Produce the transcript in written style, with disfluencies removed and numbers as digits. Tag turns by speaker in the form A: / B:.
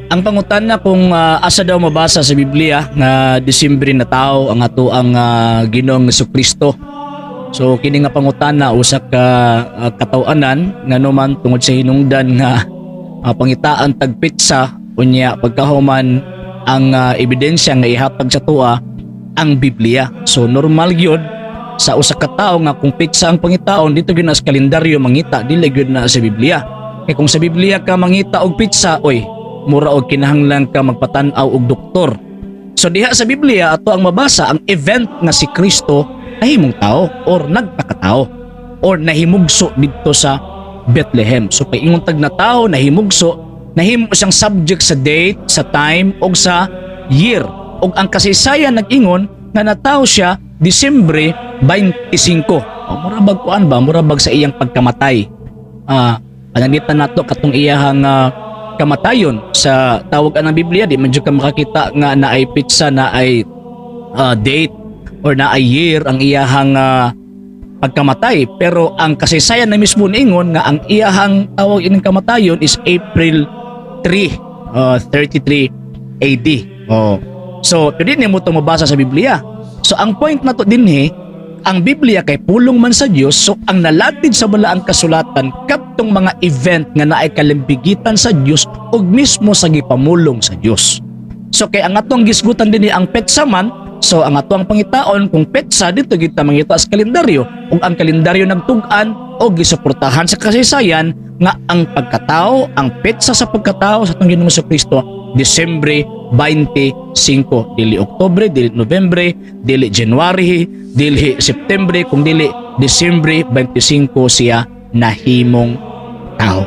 A: Ang pangutana kung asa daw mabasa sa Biblia nga Disyembre na tao ang ato ang Ginoong Kristo. So kini nga pangutana usa ka kataw-anan, ngano man tungod sa hinungdan nga pangitaan tag petsa, unya pagkahuman ang ebidensya nga ihatag sa tuwa ang Biblia. So normal gyud sa usa ka tawo nga kung petsa ang pangitaon, dito gyud na sa kalendaryo mangita, dili gyud na sa Biblia. Kay kung sa Biblia ka mangita og petsa, oy, mura og kinahanglan ka magpatan-aw og doktor. So diha sa Biblia ato ang mabasa ang event nga si Kristo nahimong tao or nagpakatao or nahimugso didto sa Bethlehem. So paingon tag na tao, nahimugso, nahimo siyang subject sa date, sa time og sa year. Og ang kasaysayan nag-ingon nga natawo siya Disyembre 25. O, mura bag kuan ba? Mura bag sa iyang pagkamatay. Pananglitan nato katong iyahang kamatayon sa tawag ang Biblia, di man jud ka makakita nga naay petsa, naay date or naay year ang iyahang pagkamatay, pero ang kasaysayan na mismo niingon nga ang iyahang tawag ining kamatayon is April 3, 33 AD. Oh. So, pwede nimo to mabasa sa Biblia. So, ang point na to dinhi, ang Biblia kay pulong man sa Dios, so ang nalatid sa balaang kasulatan kadtong mga event nga naay kalimbigitan sa Dios ug mismo sa gipamulong sa Dios. So kay ang atong gisgutan dinhi ang petsa man, so ang atong pangitaon kung petsa, dito kita mangita sa kalendaryo, ug ang kalendaryo nagtug-an o gisuportahan sa kasaysayan nga ang pagkatao, ang petsa sa pagkatao sa atong Ginoong Kristo, Disyembre 25, dili Oktubre, dili Nobyembre, dili January, dili Septembre, kung dili Disyembre 25 siya nahimong tao.